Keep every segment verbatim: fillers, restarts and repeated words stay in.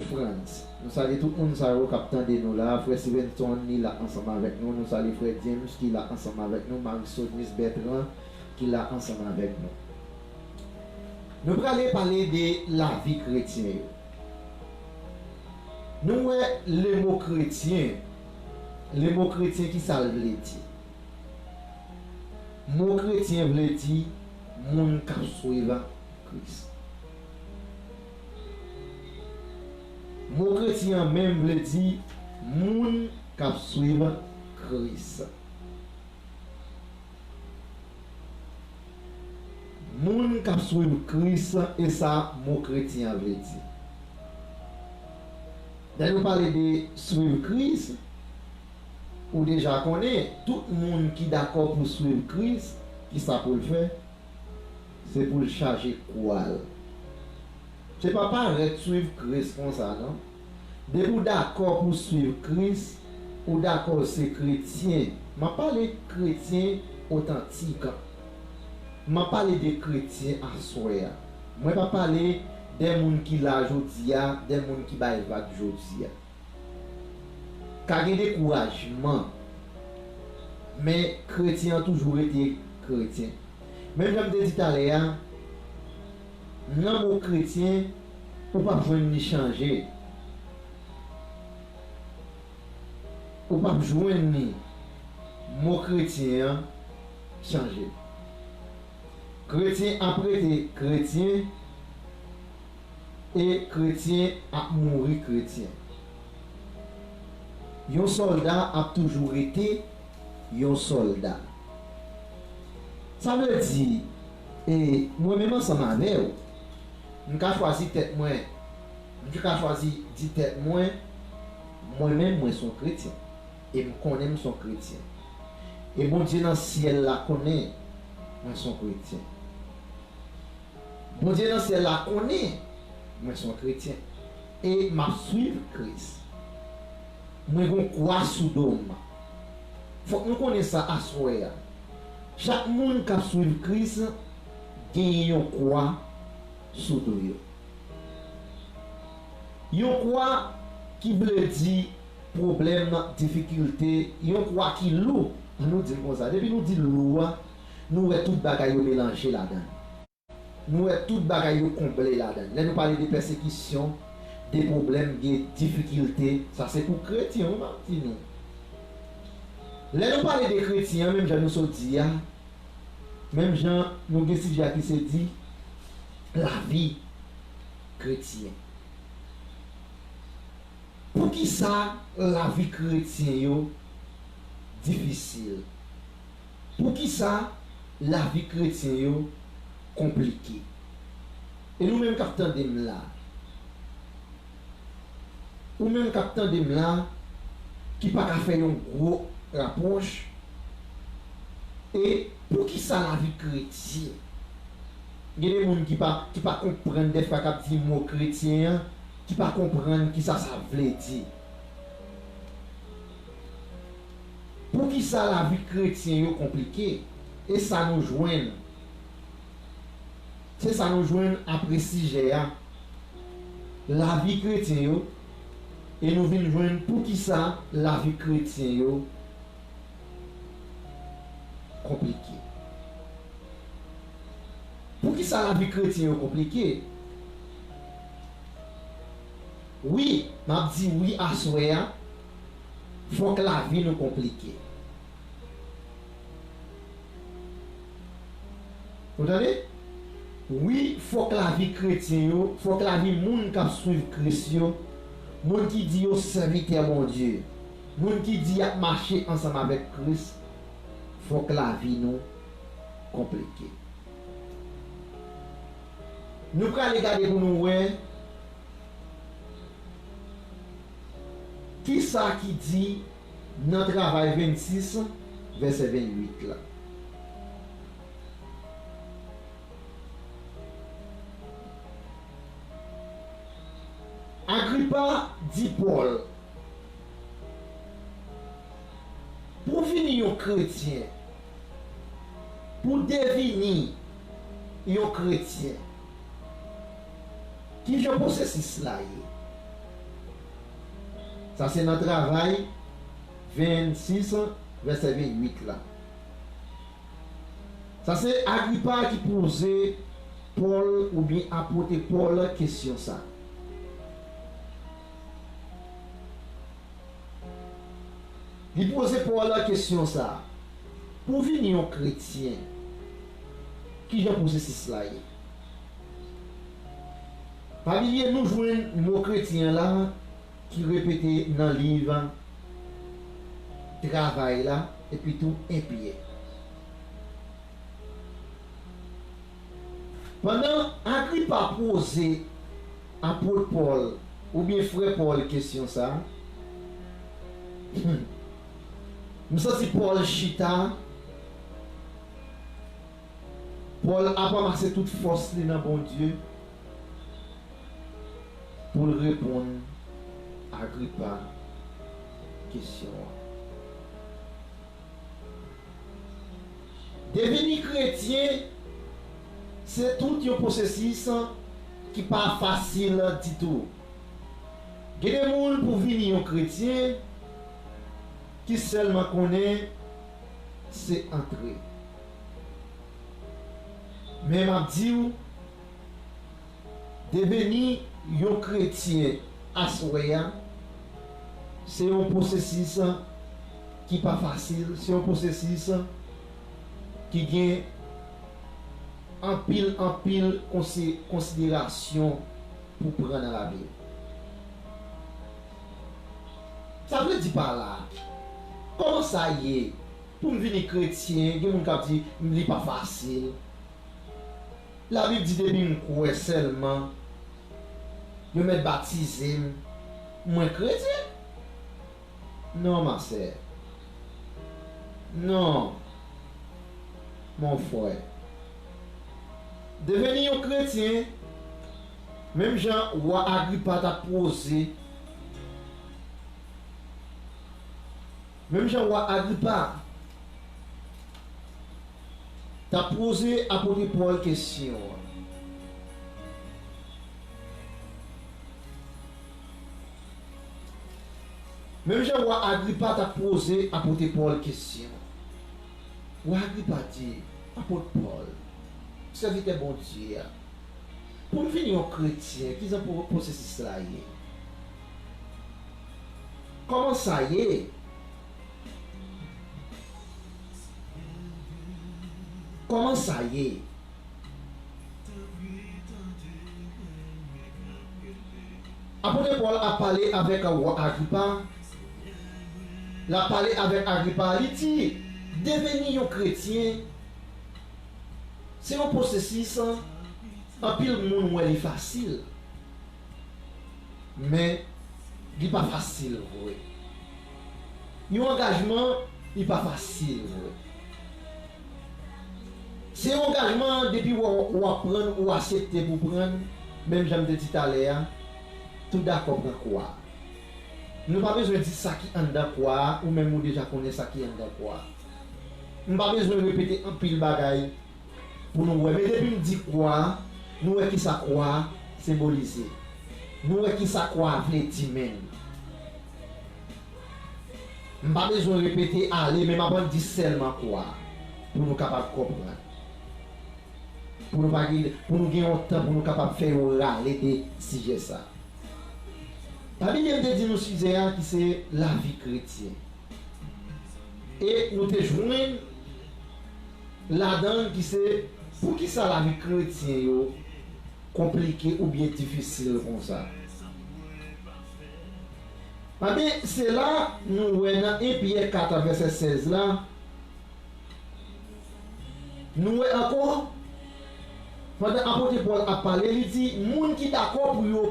Frantz. Nou salye tout moun sa yo k ap tande nou la. Frè Stevenson, li la ansanm avèk nou. Nou salye frè James, ki la ansanm avèk nou. Marie Sonis Bertrand, ki la ansanm avèk nou. Nou prale pale de lavi kretyen yo. Nou wè lemo kretyen. Lemo kretyen, ki sa l vle di? Mo kretyen vle di moun k ap swiv Kris. Mo kretyen an menm vle di moun k ap swiv Kris. Moun k ap swiv Kris, e sa mo kretyen an vle di. Lè nou pale de swiv Kris, ou deja konnen, tout moun ki dakò pou swiv Kris, ki sa pou l fè? Se pou l chaje kwa l. Se pa parèt swiv Kris konsa, non. Depi w dakò pou w swiv Kris, ou dakò w se kretyen. M ap pale kretyen otantik. M ap pale de kretyen aswè a. Mwen pa pale de moun ki la jodi a, de moun ki bay vag jodi a. Ka gen dekourajman, men kretyen an toujou rete kretyen. Menm jan m te di talè a, nan mo kretyen, ou p ap jwenn li chanje. Ou p ap jwenn li, mo kretyen an chanje. Kretyen ap rete kretyen, e kretyen ap mouri kretyen. Yon sòlda ap toujou rete yon sòlda. Sa vle di, e, mwen menm ansanm avè w, m ka chwazi tèt mwen, m ka chwazi di tèt mwen, mwen menm, mwen se yon kretyen. E m konnen m se yon kretyen. E Bondye nan syèl la konnen mwen se yon kretyen. Bondye nan syèl la konnen mwen se yon kretyen. E m ap swiv Kris. Mwen gen yon kwa sou do m. Fòk nou konnen sa aswè a. Chak moun k ap swiv Kris genyen yon kwa sou do yo. Yon kwa ki vle di pwoblèm, difikilte, yon kwa ki lou. An nou di l konsa. Depi nou di l lou a, nou wè tout bagay yo melanje ladan l. Nou wè tout bagay yo konble ladan l. Lè nou pale de pèsekisyon, de pwoblèm, de difikilte, sa se pou kretyen, wi, m ap di nou. Lè nou pale de kretyen an, menm jan nou sot di a, menm jan nou gen sijè a ki se di lavi kretyen. Poukisa lavi kretyen yo difisil? Poukisa lavi kretyen yo konplike? E nou menm k ap tande m la, ou menm k ap tande m la, ki pa ka fè yon gwo rapwòch, e poukisa lavi kretyen? Gen de moun ki pa, ki pa konprann dèfwa k ap di mo kretyen an, ki pa konprann kisa sa vle di. Poukisa lavi kretyen yo konplike? E sa nou jwenn. Se sa nou jwenn apre sijè a. Lavi kretyen yo, e nou vin jwenn poukisa lavi kretyen yo konplike. Poukisa lavi kretyen yo konplike? Wi, m ap di wi aswè a, fòk lavi nou konplike. Ou tande? Wi, fòk lavi kretyen yo, fòk lavi moun k ap swiv Kris yo, moun ki di yo sèvitè Bondye, moun ki di y ap mache ansanm avèk Kris, fòk lavi nou konplike. Nou prale gade pou nou wè kisa ki di nan Travay vennsis, vèsè vennwit la. Agripa di Pòl, pou w vini yon kretyen, pou w devini yon kretyen, kijan pwosesis la ye? Sa se nan Travay vennsis, vèsè vennwit la. Sa se Agripa ki poze Pòl oubyen apot Pòl kesyon sa. Li poze Pòl kesyon sa, pou w vin yon kretyen, kijan pwosesis la ye? Pa bliye, nou jwenn mo kretyen la ki repete nan liv Travay la, epi tou en Pyè. Pandan Agripa poze apot Pòl oubyen frè Pòl kesyon sa, hmm, m santi Pòl chita, Pòl ap anmase tout fòs li nan Bondye pou l reponn Agripa kesyon an. Deveni kretyen, se tout yon pwosesis ki pa fasil ditou. Gen de moun pou vini yon kretyen ki sèlman konnen se antre. Men m ap di w, deveni yon kretyen aswè a, se yon pwosesis ki pa fasil, se yon pwosesis ki gen anpil, anpil konsi-, konsiderasyon pou pran nan lavi w. Sa vle di pa la, kòman sa ye pou m vini kretyen? Gen moun k ap di, li pa fasil. Labib di depi m kwè sèlman, yo mèt batize m, mwen kretyen? Non, ma sè. Non, mon frè. Deveni yon kretyen, menm jan wa Agripa t ap poze, menm jan wa Agripa t ap poze apot Pòl kesyon an. Menm jan wa Agripa t ap poze apot Pòl kesyon, wa Agripa di, apot Pòl, sèvitè Bondye a, pou m vin yon kretyen, kijan pwo-, pwosesis la ye? Kòman sa ye? Kòman sa ye? Apot Pòl ap pale avèk wa Agripa. L ap pale avèk Agripa, li di, deveni yon kretyen, se yon pwosesis, anpil moun wè li fasil. Men, li pa fasil vre. Yon angajman, li pa fasil vre. Se yon angajman, depi w, w ap pran, ou aksepte pou pran, menm jan m te di talè a, tout dakò pran kwa. Nou pa bezwen di sa ki anndan kwa a, ou menm ou deja konnen sa ki anndan kwa a. M pa bezwen repete anpil bagay pou nou wè. Men depi m di kwa, nou wè kisa kwa senbolize. Nou wè kisa kwa vle di menm. M pa bezwen repete ale, men m ap ann di sèlman kwa pou nou kapab konprann. Pou nou pa gen, pou nou gen yon tan pou nou kapab fè yo rale de sijè sa. Pa bliye m te di nou sijè a ki se lavi kretyen. E nou te jwenn ladan l ki se poukisa lavi kretyen yo konplike oubyen difisil konsa. Anben, se la nou wè nan en Pyè kat vèsè sèz la, nou wè ankò, pandan apot Pòl ap pale, li di, moun ki dakò pou yo,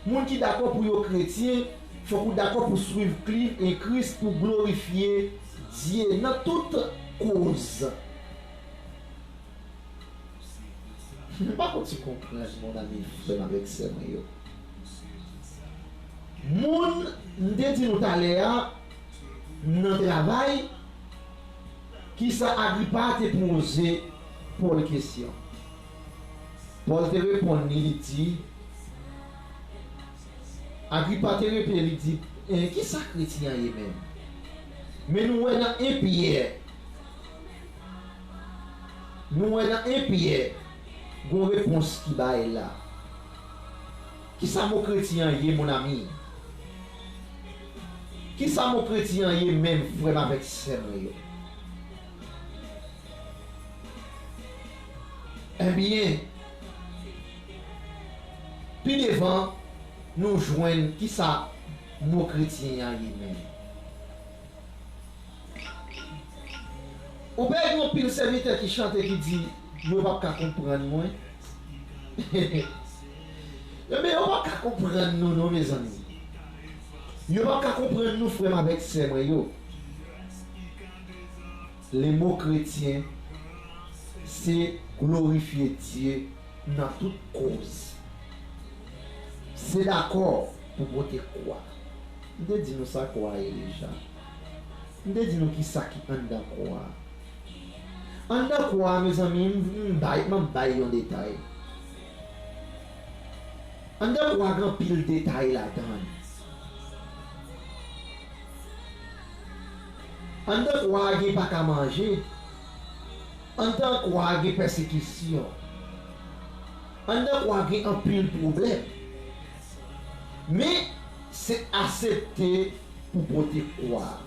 moun ki dakò pou yo kretyen, fòk ou dakò pou swiv Kli-, e Kris, pou glorifye Dye nan tout koz. M pa konn si w konprann, mon ami, frè m avèk sè mwen yo. Moun, m te di nou talè a, nan Travay, kisa Agripa te poze Pòl kesyon? Pòl te reponn li, li di, Agripa te repete, li di, Ebyen, kisa kretyen an ye menm? Men nou wè nan en Pyè, nou wè nan en Pyè, gon repons ki bay la. Kisa mo kretyen an ye, mon ami? Kisa mo kretyen an ye menm, frè m avèk sè mwen yo? Ebyen, pi devan, nou jwenn kisa mo kretyen an ye menm. Ou pa gen anpil sèvitè ki chante ki di, "Yo p ap ka konprann mwen." Ebyen, yo p ap ka konprann nou, non, mezanmi. Yo p ap ka konprann nou, frè m avèk sè mwen yo. Le mo kretyen, se glorifye Dye nan tout koz. Se dakò pou pote kwa. M te di nou sa kwa ye deja. M te di nou kisa ki anndan kwa a. Anndan kwa a, mezanmi, m, m bay, m ap bay yon detay. Anndan kwa a gen anpil detay ladan l. Anndan kwa a gen pa ka manje. Anndan kwa a gen pèsekisyon. Anndan kwa a gen anpil pwoblèm. Men, se asepte pou pote kwa a.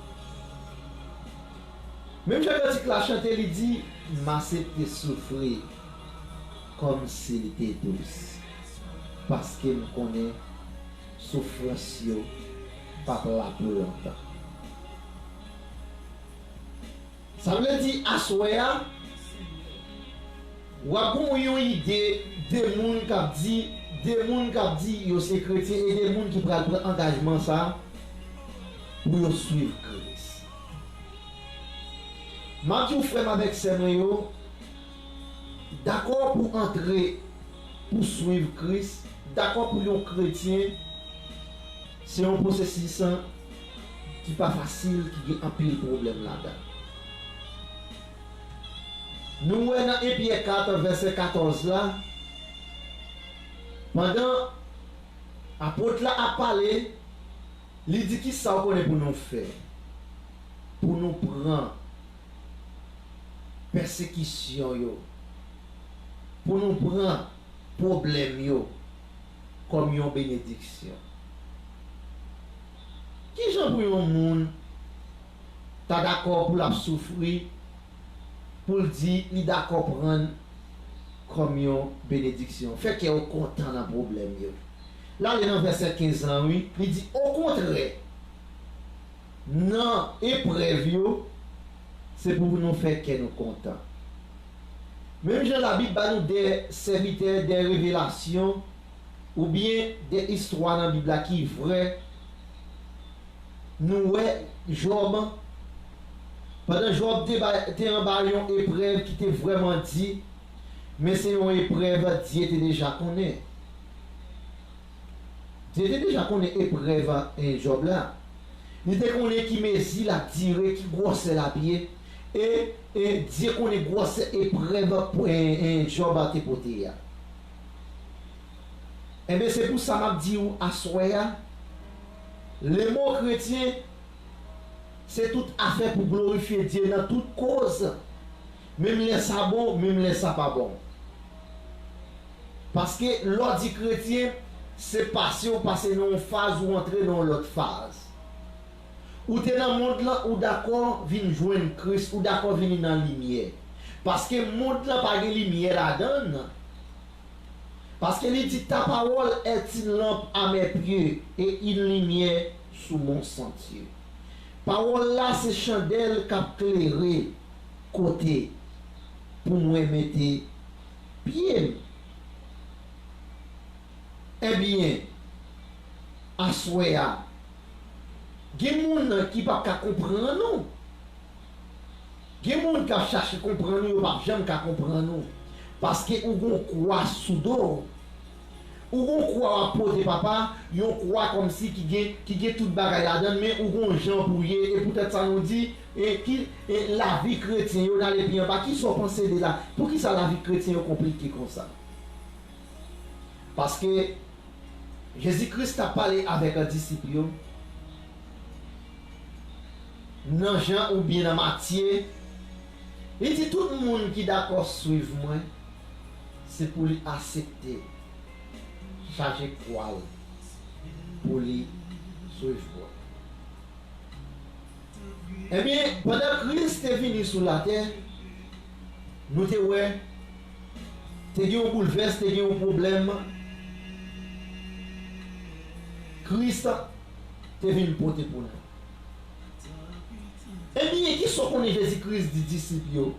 Menm jan kantik la chante, li di, "M asepte soufri kòmsi l te dous, paske m konnen soufrans yo p ap la pou lontan." Sa vle di, aswè a, w ap gen yon ide de moun k ap di, de moun k ap di yo se kretyen e de moun ki pral pran angajman sa a pou yo swiv Kris. M ap di w, frè m avèk sè mwen yo, dakò pou antre, pou swiv Kris, dakò pou yon kretyen, se yon pwosesis ki pa fasil, ki gen anpil pwoblèm ladan. Nou wè nan en Pyè kat, vèsè katòz la, pandan apot la ap pale, li di, "Kisa w konnen pou nou fè? Pou nou pran pèsekisyon yo, pou nou pran pwoblèm yo kòm yon benediksyon." Kijan pou yon moun ta dakò pou l ap soufri, pou l di li dakò pran l kòm yon benediksyon? Fè kè w kontan nan pwoblèm yo. L ale nan vèsè kenz lan, wi. Li di, okontrè, nan eprèv yo, se pou nou fè kè nou kontan. Menm jan Labib ba nou de sèvitè, de revelasyon, oubyen de istwa nan Bib la ki vrè, nou wè Jòb, pandan Jòb te ba, te anba yon eprèv ki te vrèman di, men se yon eprèv Dye te deja konnen. Dye te deja konnen eprèv, eh, Jòb la. Li te konnen ki mezi l ap dire, ki gwosè l ap ye. E, e Dye konnen gwosè eprèv, eh, eh, Jòb te pote a. Enben, se pou sa m ap di w aswè a, le mo kretyen, se tout afè pou glorifye Dye nan tout koz. Menm lè sa bon, menm lè sa pa bon. Paske lè w di kretyen, se pase w pase nan yon faz, ou antre nan yon lòt faz. Ou te nan mond lan, ou dakò vin jwenn Kris, ou dakò vini nan limyè. Paske mond lan pa gen limyè ladan l. Paske li di, ta parole est une lampe à mes pieds et une lumière sous mon sentier. Pawòl la se chandèl k ap klere kote pou mwen mete pye m. Ebyen, aswè a, gen moun ki p ap ka konprann ou. Gen moun k ap chache konprann ou, yo p ap janm ka konprann ou. Paske ou gon kwa sou do w. Ou gon kwa w ap pote, papa, yon kwa kòmsi ki gen, ki gen tout bagay ladan l, men ou gon jan pou w ye, e poutèt sa nou di, e ki, e lavi kretyen yo, n ale pi anba, kisa w panse de la, poukisa lavi kretyen yo konplike konsa? Paske Jezi Kris t ap pale avèk disip yo, nan Jan oubyen nan Matye, li di, tout moun ki dakò swiv mwen, se pou li aksepte chaje kwa l pou li swiv mwen. Ebyen, pandan Kris te vini sou latè, nou te wè, te gen yon boulvès, te gen yon pwoblèm Kris te vin pote pou nou. Ebyen, kisa w konnen Jezi Kris di disip yo?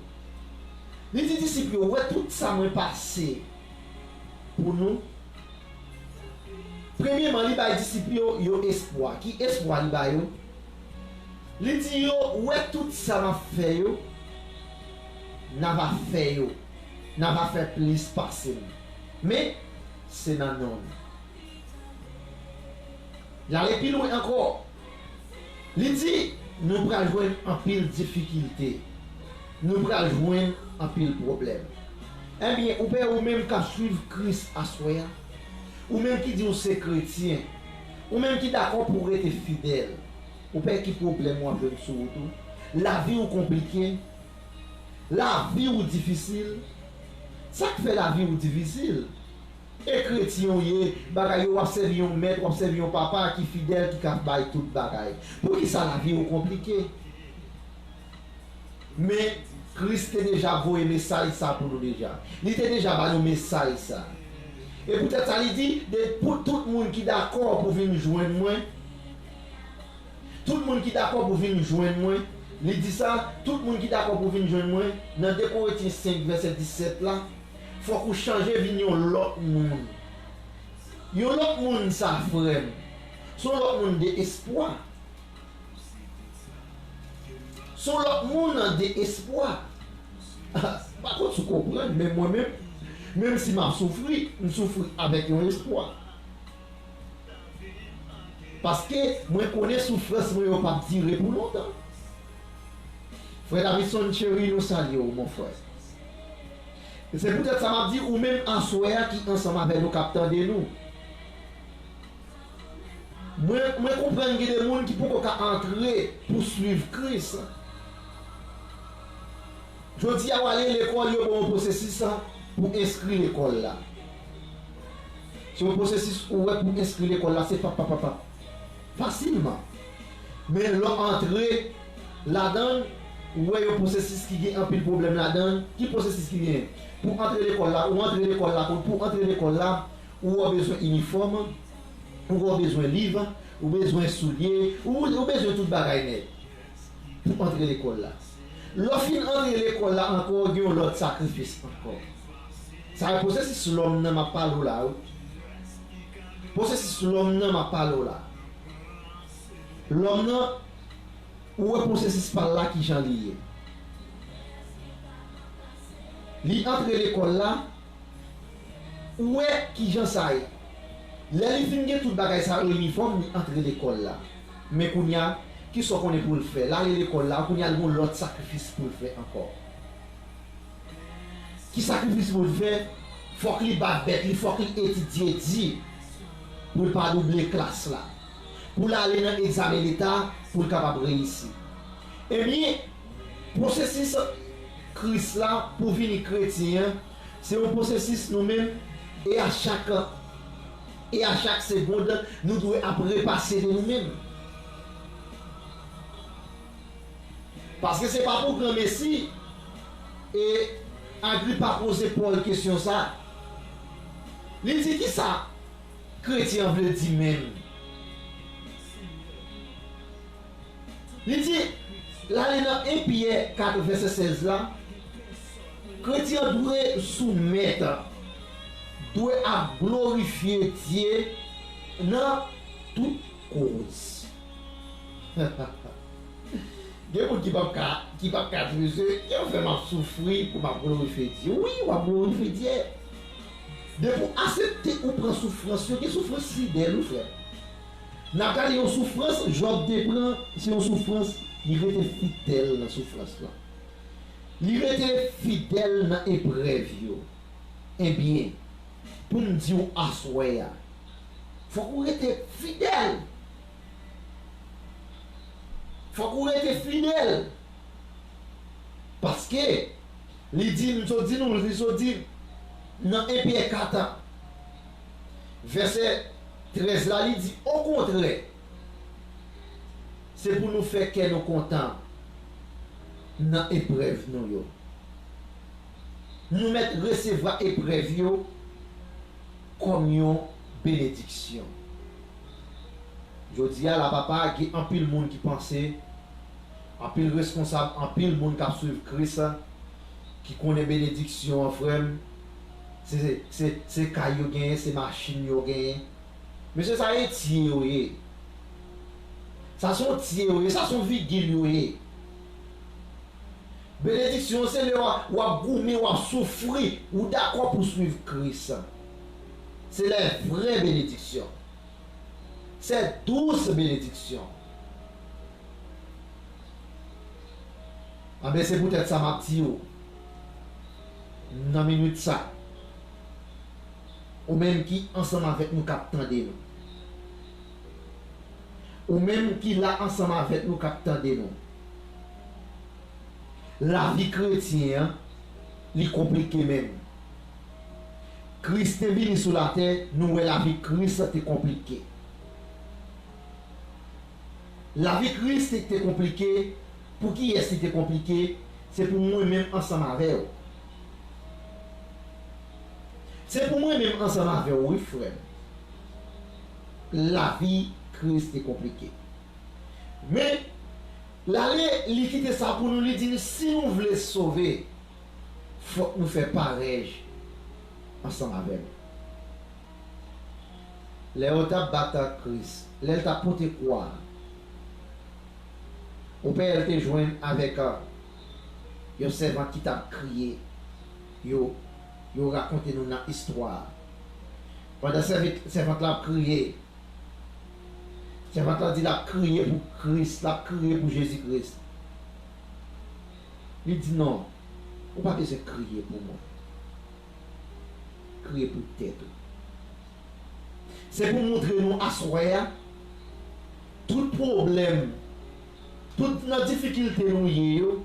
Li di disip yo, ou wè tout sa mwen pase pou nou. Premyeman, li bay disip yo yon espwa. Ki espwa li ba yo? Li di yo, ou wè tout sa m ap fè yo, n a va fè yo, n a va fè plis pase m. Men, se nan non m. L ale pi lwen ankò. Li di, nou pral jwenn anpil difikilte. Nou pral jwenn anpil pwoblèm. Ebyen, ou pè, ou menm k ap swiv Kris aswè a, ou menm ki di w se kretyen, ou menm ki dakò pou w rete fidèl, ou pè ki pwoblèm w ap jwenn sou wout ou? Lavi w konplike? Lavi w difisil? Sa k fè lavi w difisil? E kretyen w ye, bagay yo, w ap sèvi yon mèt, w ap sèvi yon papa ki fidèl, ki ka bay tout bagay. Poukisa lavi w konplike? Men, Kris te deja voye mesaj sa pou nou deja. Li te deja ba nou mesaj sa. E poutèt sa, li di, de, pou tout moun ki dakò pou vin jwenn mwen, tout moun ki dakò pou vin jwenn mwen, li di sa, tout moun ki dakò pou vin jwenn mwen, nan de Korentyen senk, vèsè disèt la, fòk ou chanje vin yon lòt moun. Yon lòt moun sa, frè m, se yon lòt moun de espwa. Se yon lòt moun de espwa. M pa konn si w konprann, men mwen menm, menm si m ap soufri, m soufri avèk yon espwa. Paske mwen konnen soufrans mwen yo p ap dire pou lontan. Frè Davidson Chery, nou salye w, mon frè. E se poutèt sa m ap di, ou menm aswè a ki ansanm avè nou, k ap tande nou. Mwen, mwen konprann gen de moun ki poko ka antre pou swiv Kris. Jodi a, w ale lekòl, yo ba w yon pwosesis pou enskri lekòl la. Se yon pwosesis ou wè pou enskri lekòl la, se pap, pap, pap, pap. Fasilman. Men lè w antre ladan l, ou wè yon pwosesis ki gen anpil pwoblèm ladan l. Ki pwosesis ki genyen? Pou antre lekòl la, ou antre lekòl la, pou, pou antre lekòl la, ou wè w bezwen inifòm, ou wè w bezwen liv, ou bezwen soulye, ou, ou bezwen tout bagay nèt pou antre lekòl la. Lè w fin antre lekòl la ankò, gen yon lòt sakrifis ankò. Sa e pwosesis lòm nan m ap pale w la, wi. Pwosesis lòm nan m ap pale w la. Lòm nan, ou wè pwosesis pa l la kijan li ye. Li antre lekòl la, ou wè kijan sa ye. Lè li fin gen tout bagay sa yo, inifòm, li antre lekòl la. Men kounye a, kisa w konnen pou l fè? L ale lekòl la, kounye a, l gen yon lòt sakrifis pou l fè ankò. Ki sakrifis pou l fè? Fòk li bat bèt li, fòk li etidye di pou l pa double klas la, pou l ale nan egzamen leta, pou l kapab reyisi. Ebyen, pwosesis Kris la pou vini kretyen an, se yon pwosesis nou menm, e a chak, e a chak segonn, nou dwe ap repase de nou menm. Paske se pa pou granmesi, e Agripa poze Pòl kesyon sa. Li di, kisa kretyen an vle di menm? Li di, l ale nan en Pyè kat vèsè sèz la, kretyen an dwe soumèt, dwe ap glorifye Dye nan tout koz. Gen moun ki p ap ka, ki p ap ka di, mesye, yo fè m ap soufri pou m ap glorifye Dye. Wi, w ap glorifye Dye. Depi w aksepte ou pran soufrans yo, gen soufrans fidèl, wi, frè m. N ap gade yon soufrans Jòb te pran, se yon soufrans, li rete fidèl nan soufrans lan. Li rete fidèl nan eprèv yo. Ebyen, pou m di w aswè a, fòk ou rete fidèl. Fòk ou rete fidèl. Paske, li di, m sot di nou, li sot di, nan en Pyè kat, vèsè trèz la, li di, okontrè, se pou nou fè kè nou kontan nan eprèv nou yo. Nou mèt resevwa eprèv yo kòm yon benediksyon. Jodi a la, papa, gen anpil moun ki panse, anpil reskonsab, anpil moun k ap swiv Kris, ki konnen benediksyon an, frè m, se, se, se kay yo genyen, se machin yo genyen. Mesye, sa e tye yo ye. Sa se yon tye yo ye, sa se yon vigil yo ye. Benediksyon se lè w ap, w ap goumen, w ap soufri, ou dakò pou swiv Kris. Se les vraies bénédictions. Ces douces bénédictions. Anben, se poutèt sa m ap di w, nan minit sa, ou menm ki ansanm avèk nou k ap tande nou, ou menm ki la ansanm avèk nou k ap tande nou, lavi kretyen an, li konplike menm. Kris te vini sou latè, nou wè lavi Kris te konplike. Lavi Kris te, te konplike. Pou kiyès li te konplike? Se pou mwen menm ansanm avè w. Se pou mwen menm ansanm avè w, wi, frè m. Lavi Kris te konplike. Men, l ale, li kite sa pou nou, li di nou, si nou vle sove, fòk nou fè parèj ansanm avè l. Lè yo t ap bat Kris, lè l t ap pote kwa a, ou pè l te jwenn avèk, a, yon sèvant ki t ap kriye. Yo, yo rakonte nou nan istwa a. Pandan sèvant, sèvant la ap kriye, sèvant la di l ap kriye pou Kris, l ap kriye pou Jezi Kris. Li di, non, ou pa bezwen kriye pou mwen. Kriye pou tèt ou. Se pou montre nou aswè a, tout pwoblèm, tout nan difikilte nou ye yo,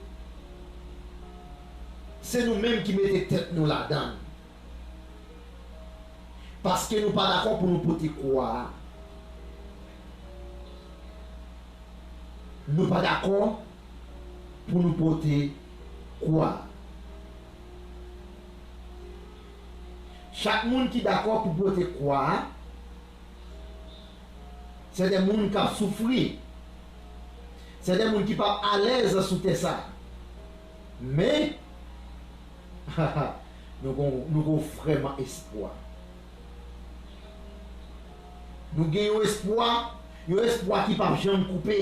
se nou menm ki mete tèt nou ladan l. Paske nou pa dakò pou nou pote kwa a. Nou pa dakò pou nou pote kwa a. Chak moun ki dakò pou pote kwa a, se de moun k ap soufri. Se de moun ki p ap alèz sou tè sa a. Men, nou gon, nou gon vrèman espwa. Nou gen yon espwa, yon espwa ki p ap janm koupe.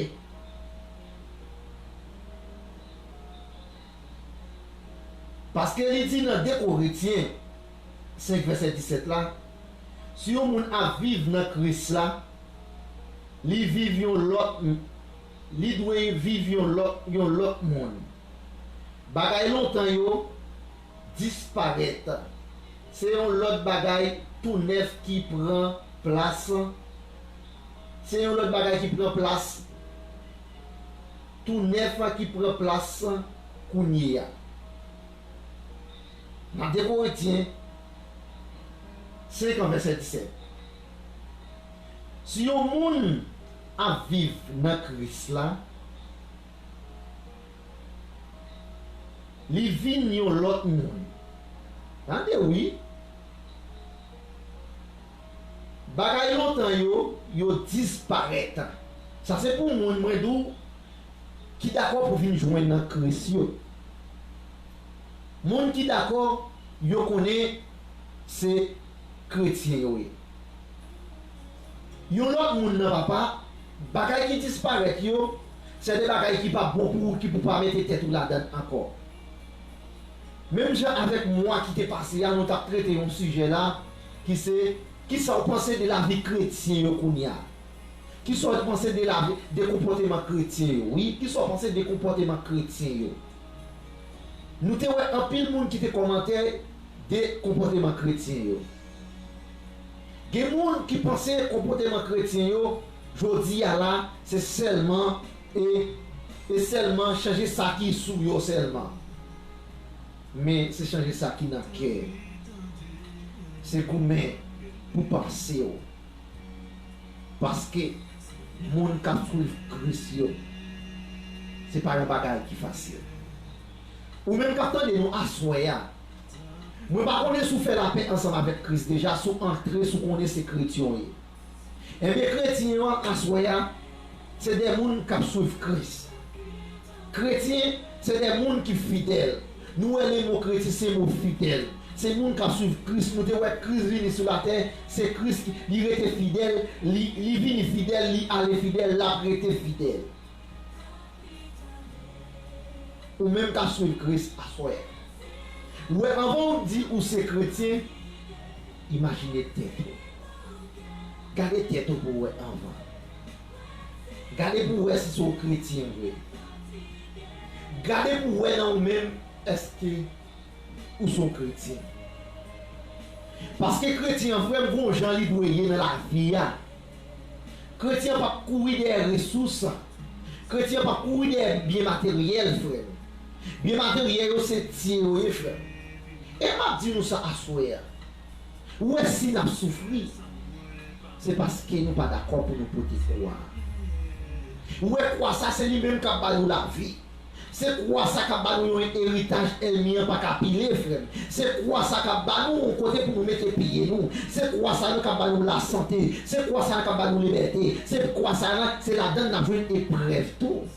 Paske li di nan de Korentyen senk vèsè disèt la, si yon moun ap viv nan Kris la, li viv yon lòt, li dwe viv yon lòt, yon lòt moun. Bagay lontan yo disparèt. Se yon lòt bagay tou nèf ki pran plas. Se yon lòt bagay ki pran plas. Tou nèf ki pran plas kounye a. Nan de Korentyen senk an vèsè disèt. Si yon moun ap viv nan Kris la, li vin yon lòt moun. Tande wi. Bagay lontan yo, yo disparèt. Sa se pou moun, mwen di w, ki dakò pou vin jwenn nan Kris yo. Moun ki dakò, yo konnen se kretyen yo ye. Yon lòt moun nan, papa, bagay ki disparèt yo, se de bagay ki p ap bon pou ou, ki pou pa mete tèt ou ladan l ankò. Menm jan avèk mwa ki te pase a, nou t ap trete yon sijè la, ki se, kisa w panse de lavi kretyen yo kounye a? Kisa w panse de lavi, de konpòteman kretyen yo? Wi, kisa w panse de konpòteman kretyen yo? Nou te wè anpil moun ki te kòmante de konpòteman kretyen yo. Gen moun ki panse konpòteman kretyen yo, jodi a la, se sèlman, e, Se sèlman chanje sa ki sou yo sèlman. Men se chanje sa ki nan kè. Se goumen pou panse w. Paske moun k ap swiv Kris yo, se pa yon bagay ki fasil. Ou menm k ap tande nou aswè a, mwen pa konnen si w fè lapè ansanm avèk Kris deja, si w antre, si w konnen se kretyen w ye. Ebyen, kretyen an aswè a, se de moun k ap swiv Kris. Kretyen, se de moun ki fidèl. Nou wè le mo kretyen, se mo fidèl. Se moun k ap swiv Kris. Nou te wè Kris vini sou latè, se Kris ki, li rete fidèl, li, li vini fidèl, li ale fidèl, l ap rete fidèl. Ou menm k ap swiv Kris aswè. Wè, anvan w di ou se kretyen, imajine tèt ou. Gade tèt ou pou w wè anvan. Gade pou w wè si se w kretyen vre. Gade pou w wè nan ou menm, èske ou se yon kretyen. Paske kretyen an, frè m, gon jan li dwe ye nan lavi a. Kretyen an p ap kouri dèyè resous. Kretyen an p ap kouri dèyè byen materyèl, frè m. Byen materyèl yo se tye yo ye, frè m. E m ap di nou sa aswè a. Ou wè, si n ap soufri, se paske nou pa dakò pou nou pote kwa a. Ou wè, kwa sa, se li menm k ap ba nou lavi. Se kwa sa k ap ba nou yon eritaj ènmi an pa ka pile, frè m. Se kwa sa k ap ba nou yon kote pou nou mete pye nou. Se kwa sa nou k ap ba nou lasante. Se kwa sa k ap ba nou libète. Se kwa sa, se ladan l n ap jwenn eprèv tou.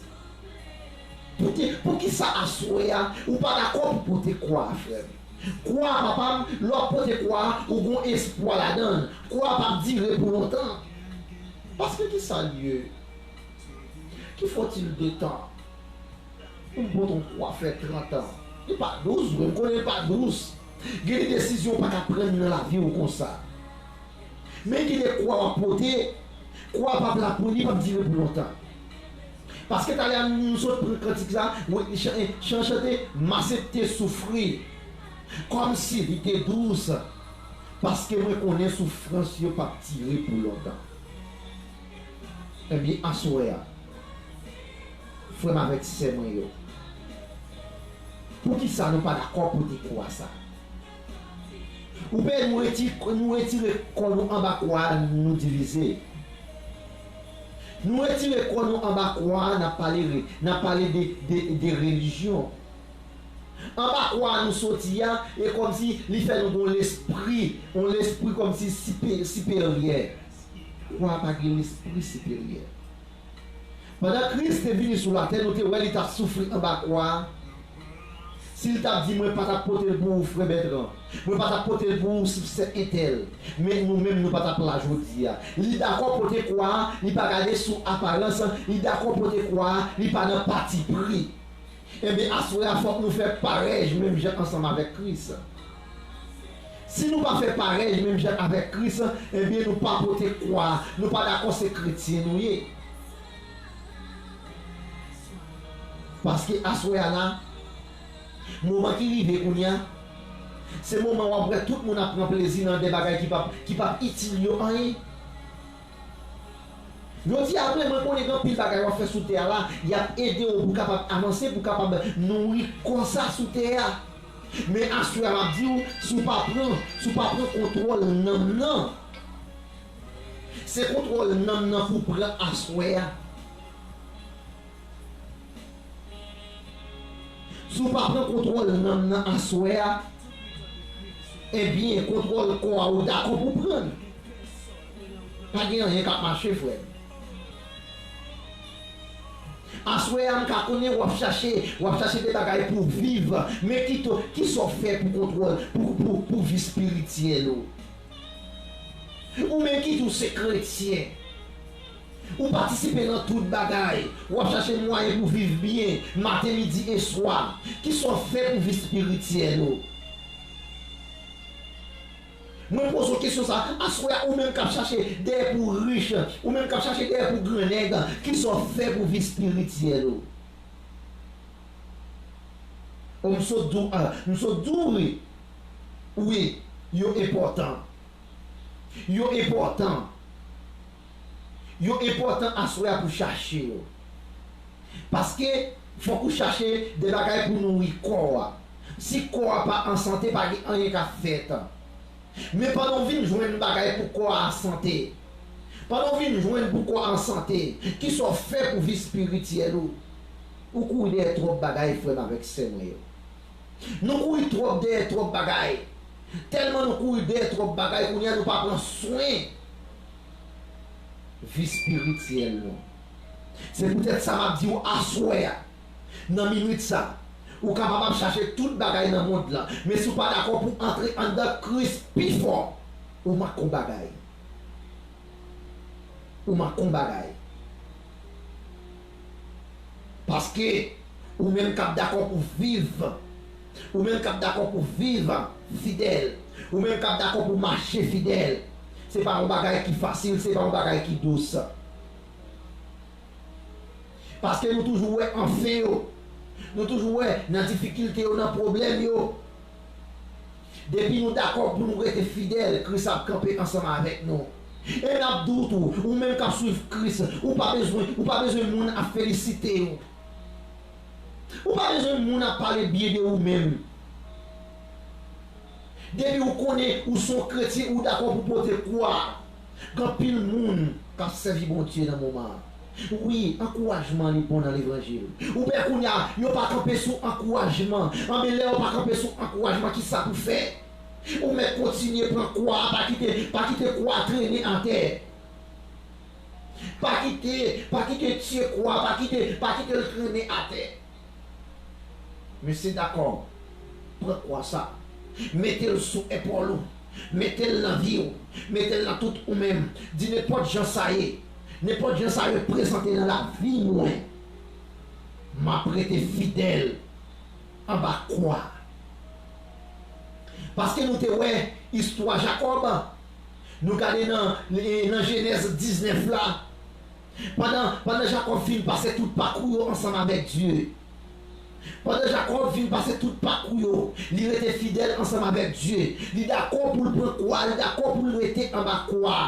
Poute, poukisa aswè a, ou pa dakò pou pote kwa a, frè m? Kwa a, papa m, lè w ap pote kwa a, ou gon espwa ladan l. Kwa a p ap dire pou lontan. Paske ki sa l ye? Que faut-il de temps? Pou m pote yon kwa fè trant an. Li pa dous vre, m konnen li pa dous. Gen de desizyon ou pa ka pran nan lavi w konsa. Men gen de kwa w ap pote, kwa p ap la pou li, p ap dire pou lontan. Paske talè a nou sot pran kantik sa, Whitney chan- chan- chante, "M asepte soufri kòmsi li te dous, paske mwen konnen soufrans yo p ap dire pou lontan." Ebyen, aswè a, frè m avèk sè mwen yo, poukisa nou pa dakò pote kwa sa? Oubyen nou reti-, nou retire kò nou anba kwa a, nou divize. Nou retire kò nou anba kwa a, n ap pale re-, n ap pale de, de, de relijyon. Anba kwa a nou soti a, e kòmsi li fè nou gon lespri, yon lespri kòmsi sipe-, siperyè. Kwa a pa gen lespri siperyè. Pandan Kris te vini sou latè, nou te wè li t ap soufri anba kwa a. Si l t ap di, "Mwen pa t ap pote l pou ou, frè Bètran. Mwen pa t ap pote l pou ou, sè entèl." Men nou menm, nou pa t ap la jodi a. Li dakò pote kwa a, li pa gade sou aparans, li dakò pote kwa a, li pa nan patipri. Ebyen, aswè a, fòk nou fè parèy menm jan ansanm avèk Kris. Si nou pa fè parèy menm jan avèk Kris, ebyen, nou pa pote kwa, nou pa dakò se kretyen nou ye. Paske aswè a la, moman ki rive kounye a, se moman w ap wè tout moun ap pran plezi nan de bagay ki p ap, ki p ap itil yo anyen. Jodi a, vre, mwen konnen gen anpil bagay w ap fè sou tè a la, y ap ede w pou w kapab avanse, pou w kapab nouri kò sa sou tè a. Men aswè a, m ap di w, si w pa pran, si w pa pran kontwòl nanm nan, se kontwòl nanm nan pou w pran aswè a. Si w pa pran kontwòl nanm nan aswè a, ebyen, kontwòl kò a ou dakò pou pran l. Pa gen anyen k ap mache, frè m. Aswè a, m ka konnen w ap chache, w ap chache de bagay pou w viv, men kito, kisa w fè pou kontwòl, pou, pou, pou vi espirityèl ou? Ou menm ki di w se kretyen, ou patisipe nan tout bagay, w ap chache mwayen pou viv byen, maten, midi e swa. Kisa w fè pou vi espirityèl ou? Mwen poze w kesyon sa, aswè a, ou menm k ap chache dèyè pou w rich, ou menm k ap chache dèyè pou w grannèg, kisa w fè pou vi espirityèl ou? O, m sot di w, a, m sot di w wi. Wi, yo enpòtan. Yo enpòtan. Yo enpòtan aswè a pou chache yo. Paske fòk ou chache de bagay pou nouri kò a. Si kò a pa an sante, pa gen anyen k ap fèt. Men pandan w vin jwenn bagay pou kò a an sante, pandan w vin jwenn pou kò a an sante, kisa w fè pou vi espirityèl ou? Ou kouri dèyè twòp bagay, frè m avèk sè mwen yo. Nou kouri twòp dèyè twòp bagay. Tèlman nou kouri dèyè twòp bagay, kounye a nou pa pran swen vi espirityèl nou. Se poutèt sa m ap di w aswè a, nan minit sa, ou kapab ap chache tout bagay nan mond lan, men si w pa dakò pou antre anndan Kris pi fò, ou manke yon bagay. Ou manke yon bagay. Paske ou menm k ap dakò pou viv, ou menm k ap dakò pou viv fidèl, ou menm k ap dakò pou mache fidèl, se pa yon bagay ki fasil, se pa yon bagay ki dous. Paske nou toujou wè anfen yo. Nou toujou wè nan difikilte yo, nan pwoblèm yo. Depi nou dakò pou nou rete fidèl, Kris ap kanpe ansanm avèk nou. E m ap di w tou, ou menm k ap swiv Kris, ou pa bezwen, ou pa bezwen moun ap felisite w. Ou pa bezwen moun ap pale byen de ou menm. Depi ou konnen ou se yon kretyen, ou dakò pou pote kwa. Gen anpil moun k ap sèvi Bondye nan moman an. Wi, ankourajman li bon nan levanjil. Oubyen kounye a, yo pa kanpe sou ankourajman. Anben, lè yo pa kanpe sou ankourajman, kisa pou fè? Ou mèt kontinye pran kwa a, pa kite, pa kite kwa a trennen atè. Pa kite, pa kite tye kwa a, pa kite, pa kite l trennen atè. Mesye, dakò, pran kwa sa. Mete l sou epòl ou. Mete l nan vi w. Mete l nan tout ou menm. Di nenpòt jan sa ye. Nenpòt jan sa reprezante nan lavi mwen. M ap rete fidèl anba kwa. Paske nou te wè istwa Jakòb. Nou gade nan, nan Jenèz diznèf la. Pandan, pandan Jakòb fin pase tout pakou yo ansanm avèk Dye. Pandan Jakòb fin pase tout pakou yo, li rete fidèl ansanm avèk Dye. Li dakò pou l pran kwa, li dakò pou l rete anba kwa.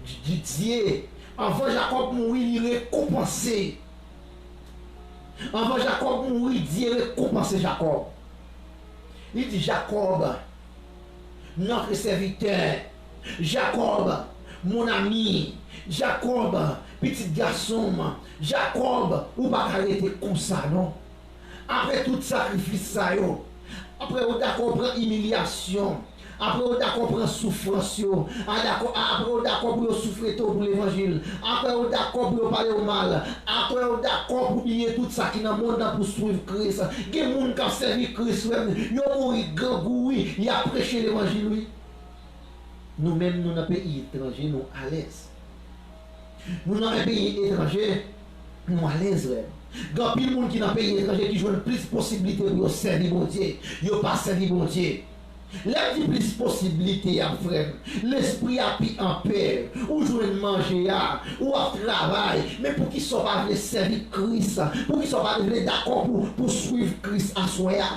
Di-, Dye, anvan Jakòb mouri, li rekonpanse. Anvan Jakòb mouri, Dye rekonpanse Jakòb. Li di, Jakòb, notre serviteur, Jakòb, mon ami, Jakòb, pitit gason m, Jakòb, ou pa ka rete konsa non. Apre tout sakrifis sa yo, apre ou dakò pran imilyasyon, apre ou dakò pran soufrans yo, a dakò, a, apre ou dakò pou yo souflete w pou levanjil, apre ou dakò pou yo pale w mal, apre ou dakò pou bliye tout sa ki nan mond nan pou swiv Kris. Gen moun k ap sèvi Kris, frè m, yo mouri grangou, wi, y ap preche levanjil, wi. Nou menm, nou nan peyi etranje, nou alèz. Nou nan yon peyi etranje, nou alèz, frè m. Gen anpil moun ki nan peyi etranje ki jwenn plis posiblite pou yo sèvi Bondye. Yo pa sèvi Bondye. Lè m di plis posiblite a, frè m, lespri a pi anpè. Ou jwenn manje a, ou ap travay, men poukisa w pa vle sèvi Kris? Poukisa w pa vle dakò pou, pou swiv Kris aswè a?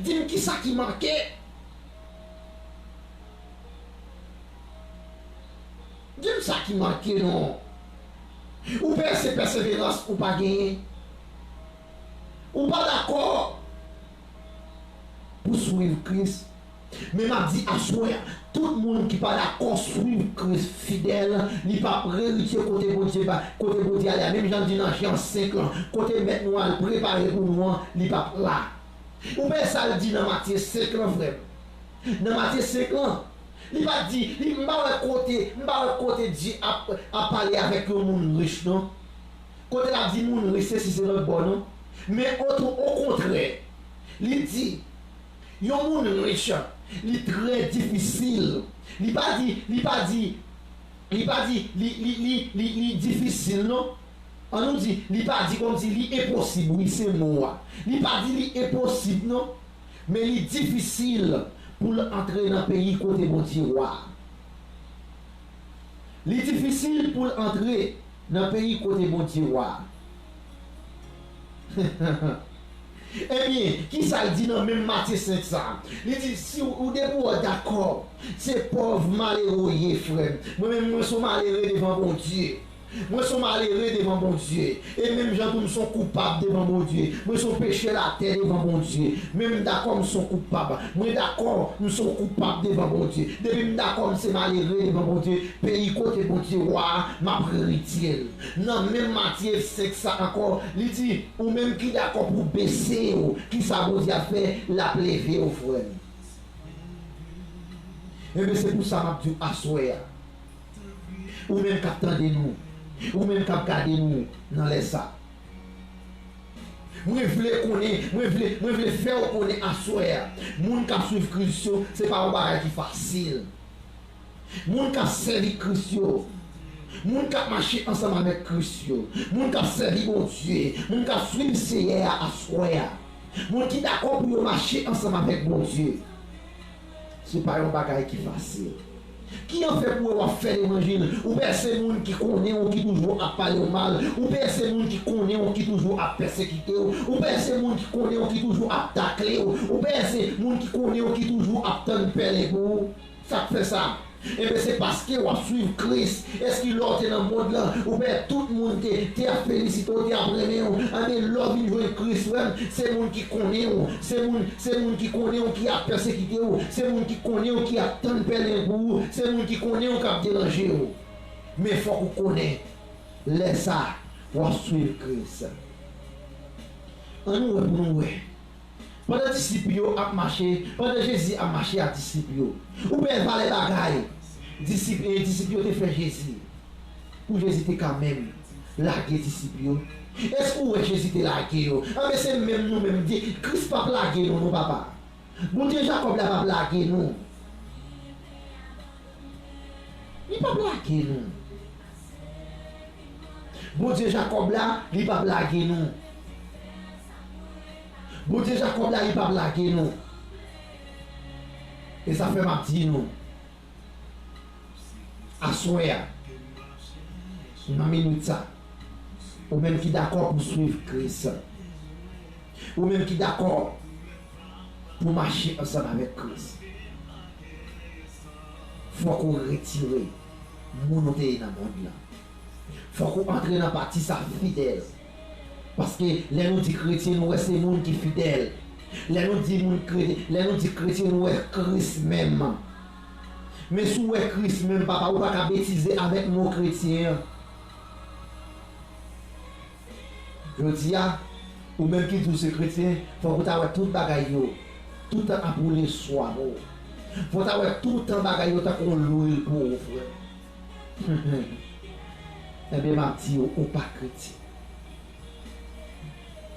Di m kisa ki manke? Di m sa ki manke non. Ou pèse pèseverans ou pa genyen. Ou pa dakò pou swiv Kris. Men m ap di aswè a, tout moun ki pa dakò swiv Kris fidèl, li p ap eritye kote Bondye ba, kote Bondye ale a. Menm jan l di nan Jan senk lan, kote Mèt nou al prepare pou nou an, li p ap la. Ou wè sa l di nan Matye senk lan, frè m? Nan Matye senk lan, li pa di, li, m pa wè kote, m pa wè kote Dye ap, ap pale avèk yon moun rich, non. Kote l ap di moun rich, se si se lòt bò, non. Men otou, okontrè, li di, yon moun rich, li trè difisil. Li pa di, li pa di, li pa di, li, li, li, li, li difisil, non. An nou di, li pa di kòmsi li enposib, wi, se mo a. Li pa di li enposib, non. Men li difisil pou l antre nan peyi kote Bondye wa. Li difisil pou l antre nan peyi kote Bondye wa. Ebyen, kisa l di nan menm Matye senk sa? Li di, si w, ou depi w dakò, se pòv malere w ye, frè m. Mwen menm, mwen se yon malere devan Bondye. Mwen se yon malere devan Bondye. E menm jan tou, m se yon koupab devan Bondye. Mwen se yon pechè latè devan Bondye. Men m dakò m se yon koupab. Mwen dakò m se yon koupab devan Bondye. Depi m dakò m se malere devan Bondye, peyi kote Bondye wa a, m ap eritye l. Nan menm Matye senk sa ankò, li di, ou menm ki dakò pou bese w, kisa Bondye ap fè? L ap leve w, frè m. Ebyen, se pou sa m ap di w aswè a. Ou menm k ap tande nou, ou menm k ap gade nou nan lè sa. Mwen vle konnen, mwen vle, mwen vle fè w konnen aswè a. Moun k ap swiv Kris yo, se pa yon bagay ki fasil. Moun k ap sèvi Kris yo, moun k ap mache ansanm avèk Kris yo, moun k ap sèvi Bondye, moun k ap swiv Seyè a aswè a, moun ki dakò pou yo mache ansanm avèk Bondye. Se pa yon bagay ki fasil. Ki an fè pou w ap fè levanjil? Ou pè se moun ki konnen w, ki toujou ap pale w mal. Ou pè se moun ki konnen w, ki toujou ap pèsekite w. Ou pè se moun ki konnen w, ki toujou ap takle w. Ou pè se moun ki konnen w, ki toujou ap tann pèlen pou ou. Sa k fè sa? Enben, se paske w ap swiv Kris. Èske lè w te nan mond lan, ou pè tout moun te, te ap felisite w, te ap renmen w? Anben, lè w vin jwenn Kris, frè m, se moun ki konnen w. Se moun, se moun ki konnen w ki ap pèsekite w. Se moun ki konnen w ki ap tann pèlen pou ou. Se moun ki konnen w k ap deranje w. Men fòk ou konnen, lè sa, w ap swiv Kris. Ann nou wè pou nou wè. Pandan disip yo ap mache, pandan Jezi ap mache ak disip yo, ou pè valè bagay disip, e disip yo te fè Jezi, pou Jezi te ka menm lage disip yo? Èske ou wè Jezi te lage yo? Anben, se menm nou menm, di, Kris p ap lage nou, non, papa. Bondye Jakòb la p ap lage nou. Li p ap lage nou. Bondye Jakòb la, li p ap lage nou. Bondye Jakòb la, li p ap lage nou. E sa fè m ap di nou, aswè a, nan minit sa, ou menm ki dakò pou swiv Kris, ou menm ki dakò pou mache ansanm avèk Kris, fòk ou retire moun ou te ye nan mond lan. Fòk ou antre nan pati sa fidèl. Paske lè nou di kretyen, nou wè se moun ki fidèl. Lè nou di moun kre-, lè nou di kretyen, nou wè Kris menm. Men si w wè Kris menm, papa, ou pa ka betize avèk mo kretyen an. Jodi a, ou menm ki di w se kretyen, fòk ou ta wè tout bagay yo toutan ap woule swa w. Fòk w ta wè toutan bagay yo tankou yon lwil pou ou, frè. Ebyen, m ap di w, ou pa kretyen.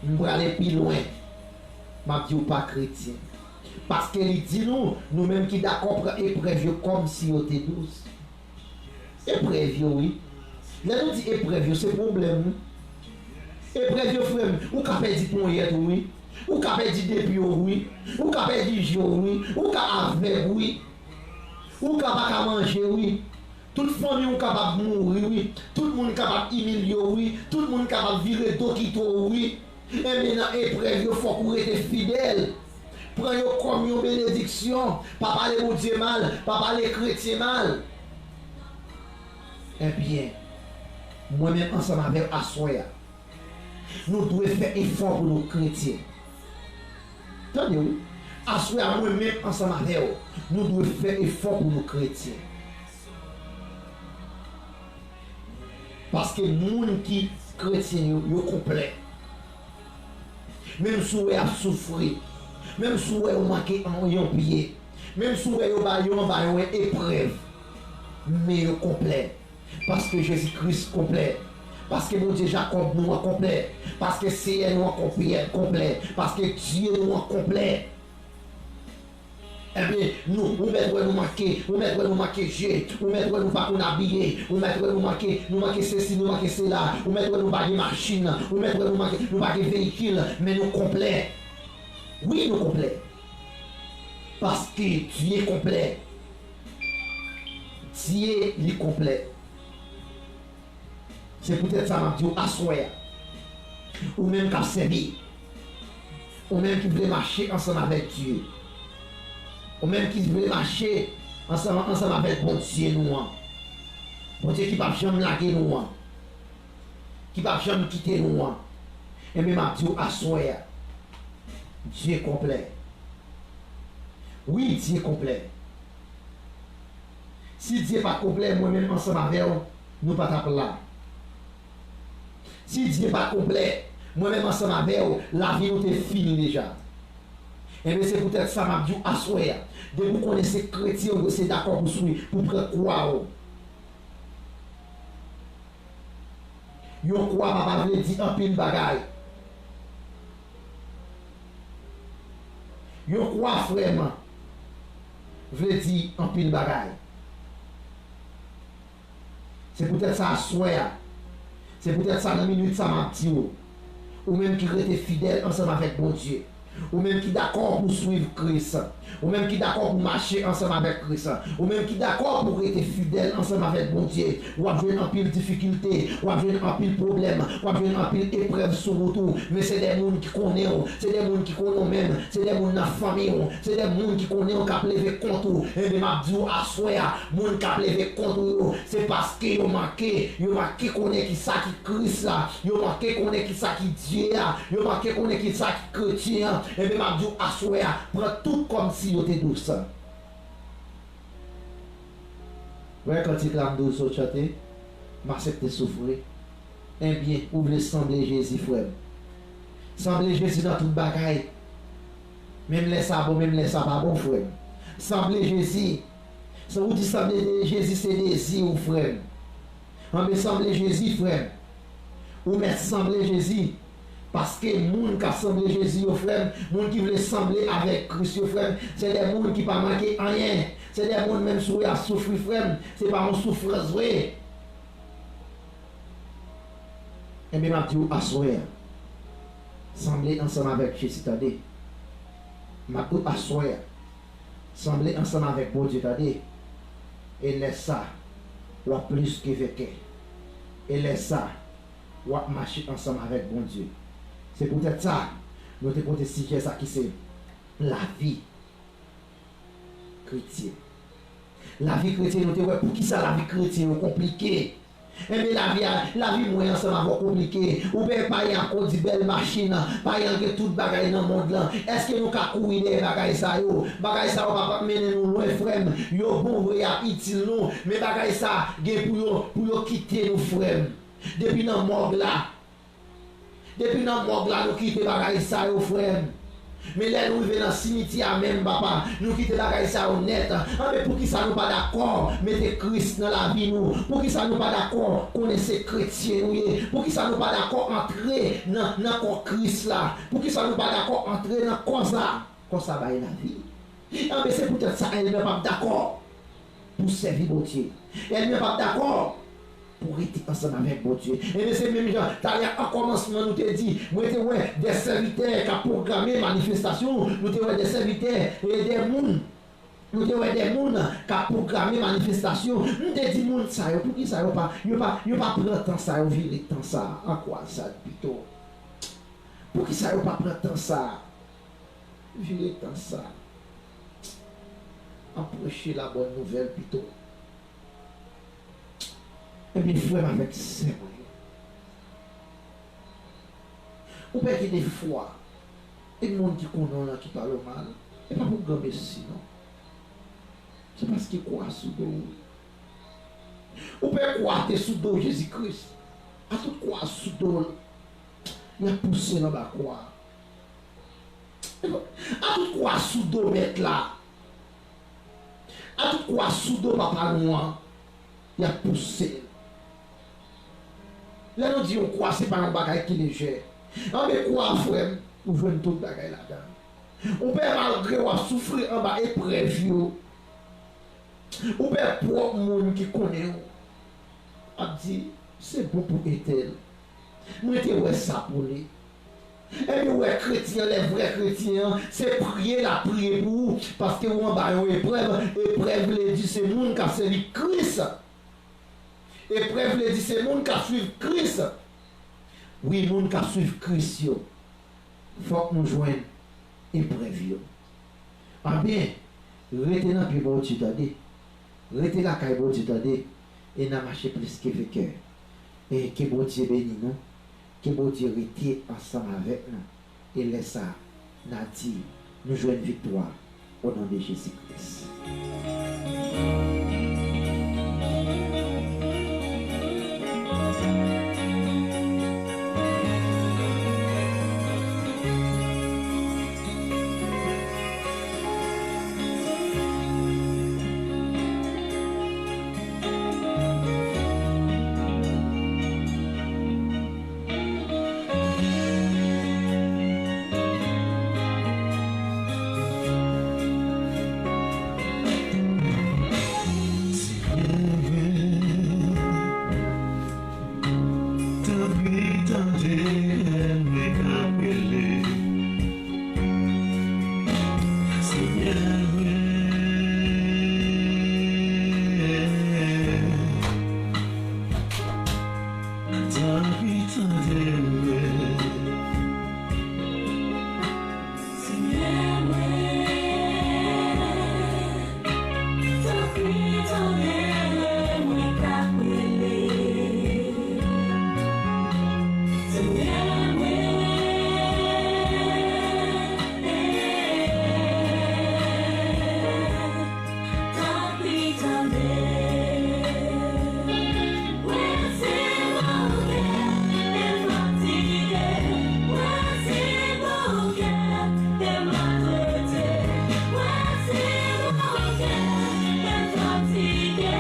M prale pi lwen. M ap di w pa kretyen. Paske li di nou, nou menm ki dakò pran eprèv yo kòmsi yo te dous. Eprèv yo, wi. Lè nou di eprèv yo, se pwoblèm, wi. Eprèv yo, frè m, ou ka pèdi ponyèt ou, wi. Ou ka pèdi de pye w, wi. Ou ka pèdi je w, wi. Ou ka avèg, wi. Ou ka pa ka manje, wi. Tout fanmi w kapab mouri, wi. Tout moun kapab imilye w, wi. Tout moun kapab vire do kite w, wi. Enben, nan eprèv yo, fòk ou rete fidèl. Pran yo kòm yon benediksyon. Pa pale Bondye mal, pa pale kretyen mal. Ebyen, mwen menm ansanm avè w aswè a, nou dwe fè efò pou nou kretyen. Tande wi, aswè a mwen menm ansanm avè w, nou dwe fè efò pou nou kretyen. Paske moun ki kretyen yo, yo konplè. Menm si w wè y ap soufri, menm si w wè yo manke an, yon pye, menm si w wè yo ba yo anba yon eprèv, men yo konplè. Paske Jezi Kris konplè. Paske Bondye Jakòb nou an konplè. Paske Seyè nou an konplè, konplè. Paske Dye nou an konplè. Ebyen, nou, ou mèt wè nou manke, ou mèt wè nou manke je, ou mèt wè nou pa konn abiye, ou mèt wè nou manke, nou manke sesi, nou manke sela, ou mèt wè nou pa gen machin, ou mèt wè nou manke, nou pa gen veyikil, men nou konplè. Wi, nou konplè. Paske Dye konplè. Dye, li konplè. Se poutèt sa m ap di w aswè a, ou menm k ap sèvi, ou menm ki vle mache ansanm avèk Dye, ou menm ki vle mache ansanm, ansanm avèk Bondye nou an, Bondye ki p ap janm lage nou an, ki p ap janm kite nou an. Enben, m ap di w aswè a, Dye konplè. Wi, Dye konplè. Si Dye pa t konplè, mwen menm ansanm avè w, nou pa t ap la. Si Dye pa t konplè, mwen menm ansanm avè w, lavi nou te fini deja. Enben, se poutèt sa m ap di w aswè a, depi w konnen se kretyen, ou dwe dakò pou swiv, pou pran kwa w. Yon kwa, papa, vle di anpil bagay. Yon kwa, frè m, vle di anpil bagay. Se poutèt sa, aswè a, se poutèt sa, nan minit sa, m ap di w, ou menm ki rete fidèl ansanm avèk Bondye, ou menm ki dakò pou swiv Kris, ou menm ki dakò pou mache ansanm avèk Kris, ou menm ki dakò pou rete fidèl ansanm avèk Bondye, w ap jwenn anpil difikilte, w ap jwenn anpil pwoblèm, w ap jwenn anpil eprèv sou wout ou, men se de moun ki konnen w, se de moun ki konnen w menm, se de moun nan fanmi w, se de moun ki konnen w k ap leve kont ou. Enben, m ap di w aswè a, moun k ap leve kont ou yo, se paske yo manke, yo manke konnen ki sa ki Kris la, yo manke konnen ki sa ki Dye a, yo manke konnen ki sa ki kretyen an. Enben, m ap di w aswè a, pran tout kòmsi yo te dous. Wè kantik la m di w sot chante, m aksepte soufri. Enben, ou vle sanble Jezi, frè m. Sanble Jezi nan tout bagay. Menm lè sa bon, menm lè sa pa bon, frè m. Sanble Jezi. Sa ou di sanble Jezi se dezi w, frè m. Anben, sanble Jezi, frè m. Ou mèt sanble Jezi. Paske moun k ap sanble Jezi yo, frè m, moun ki vle sanble avèk Kris yo, frè m, se de moun ki pa manke anyen. Se de moun, menm si w ap soufri, frè m, se pa yon soufrans vre. Enben, m ap di w aswè a, sanble ansanm avèk Jezi, tande. M ap di w aswè a, sanble ansanm avèk Bondye, tande. E lè sa, w ap plis ke venkè. E lè sa, w ap mache ansanm avèk Bondye. Se poutèt sa, nou te pote sijè sa ki se lavi kretyen. Lavi kretyen, nou te wè poukisa lavi kretyen yo konplike. Enben, lavi a, lavi mwen ansanm avè w konplike. Ou wè, payen ap kondi bèl machin, payen gen tout bagay nan mond lan. Èske nou ka kouri dèyè bagay sa yo? Bagay sa yo p ap mennen nou lwen, frè m. Yo bon vre, y ap itil nou, men bagay sa gen pou yo, pou yo kite nou, frè m. Depi nan mòg la, depi nan mòg la, nou kite bagay sa yo, frè m. Men lè nou rive nan simityè a menm, papa, nou kite bagay sa yo nèt. Anben, poukisa nou pa dakò mete Kris nan lavi nou? Poukisa nou pa dakò konnen se kretyen nou ye? Poukisa nou pa dakò antre nan, nan kò Kris la? Poukisa nou pa dakò antre nan kò sa? Kò sa bay lavi. Anben, se poutèt sa, ènmi an p ap dakò pou sèvi Bondye. Ènmi an p ap dakò pou rete ansanm avèk Bondye. Ebyen, se menm jan, talè a, an kòmansman, nou te di, mwen te wè de sèvitè k ap pwograme manifestasyon, nou te wè de sèvitè e de moun, nou te wè de moun k ap pwograme manifestasyon. M te di, moun sa yo, poukisa yo pa, yo pa, yo pa pran tan sa yo, vire tan sa an kwazad pito? Poukisa yo pa pran tan sa a? Vire tan sa a an preche la bòn nouvèl pito. Ebyen, frè m avèk sè mwen yo, ou pè gen de fwa, e moun ki konnen w lan ki pale w mal, e pa pou granmesi, non. Se paske kwa sou do w. Ou pè kwa te sou do Jezi Kris. A tout kwa sou do l, y ap pouse l anba kwa a. A tout kwa sou do Mèt la. A tout kwa sou do Papa nou an. Y ap pouse l. Lè nou di yon kwa, se pa yon bagay ki lejè. Anben, kwa, frè m, ou jwenn tout bagay ladan l. Ou pè, malgre w ap soufri anba eprèv yo, ou pè, pwòp moun ki konnen w ap di, se bon pou entèl. Mwen te wè sa pou li. Ebyen, ou wè kretyen an, lè vrè kretyen an, se priye l ap priye pou ou, paske ou anba yon eprèv. Eprèv vle di se moun k ap sèvi Kris. Eprèv vle di se moun k ap swiv Kris. Wi, moun k ap swiv Kris yo, fòk nou jwenn eprèv yo. Ebyen, rete nan pye Bondye, tande. Rete lakay Bondye, tande. E n a mache plis ke venkè. E ke Bondye beni nou, ke Bondye rete ansanm avèk nou. E lè sa a, n a di, nou jwenn viktwa o non de Jezi Kris. Tanpri, tande lè mwen k ap rele. Senyè mwen, tanpri, tande mwen. Senyè mwen, tanpri, tande mwen k ap rele. Senyè mwen, tanpri, tande. Mwen se moun kè te fatige, mwen se moun kè te maltrete, mwen se moun kè te fatige.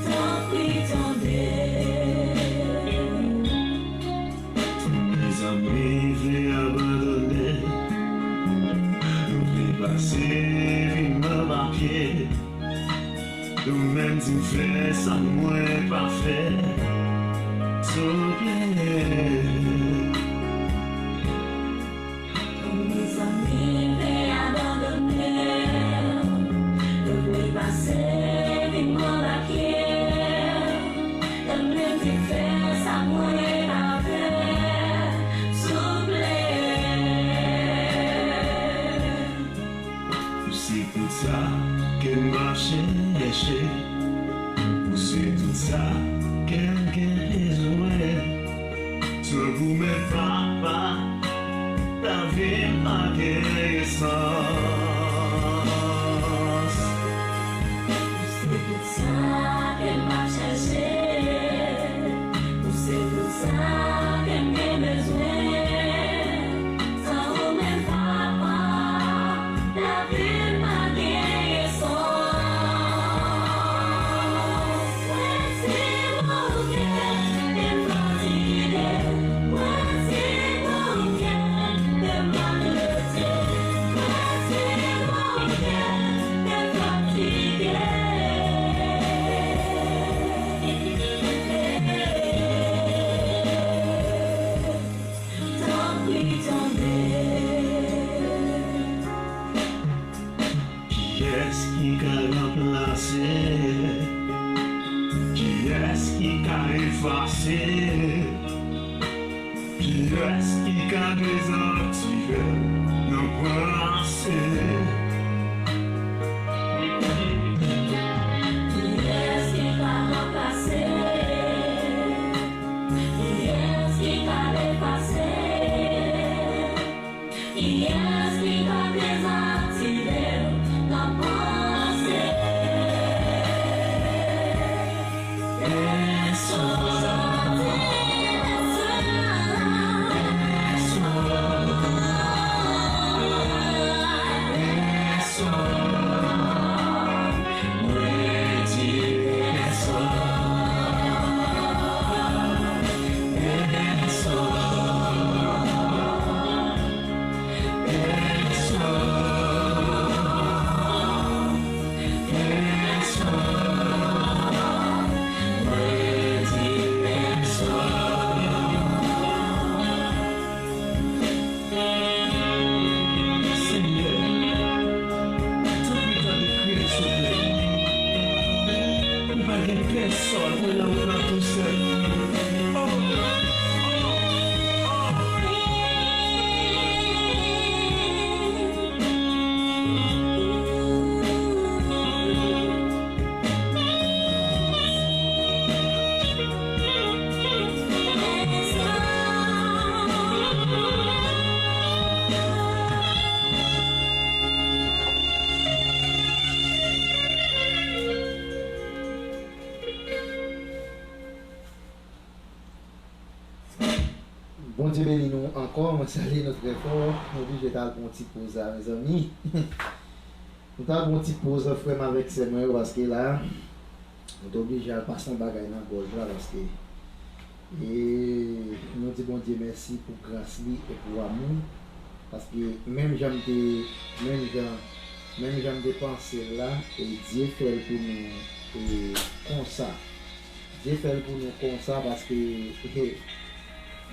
Tanpri, tande. Mezanmi vle abandone, nou vle pase vi m an papye. Nou menm di m fè sa mwen pa fè, souple. Mezanmi vle abandone, yo vle pase vi m an papye. Yo menm di fè sa mwen pa fè, souple. Pou se tout sa ke m ap chèche, pou se tout sa ke m gen bezwen. Tanpri, men papa, lavi m pa gen sans. Pou se tout sa ke m ap chèche, pou se tout sa ke m gen bezwen. San ou menm, papa, lavi m pa genyen sans. Mwen se moun kè te fatige, mwen se moun kè te maltrete, mwen se moun kè te fatige. Tanpri, tande. Kiyès ki ka ranplase? Kiyès ki ka efase? Kiyès ki ka dezaktive nan panse? Kiyès ki ka ranplase? Kiyès ki ka efase? Kiyès ki ka dezaktive m nan panse? Pèsonn. Bondye beni nou ankò. Mwen salye nou trè fò. Nou oblije t al pran yon ti poz la, mezanmi. Nou t al pran yon ti poz, frè m avèk sè mwen yo, paske la, nou te oblije al pase yon bagay nan gòj la, paske, e, nou di Bondye mèsi pou gras li e pou amou, paske menm jan m te, menm jan, menm jan m te panse l la, e Dye fè l pou nou, e, konsa. Dye fè l pou nou konsa, paske, e,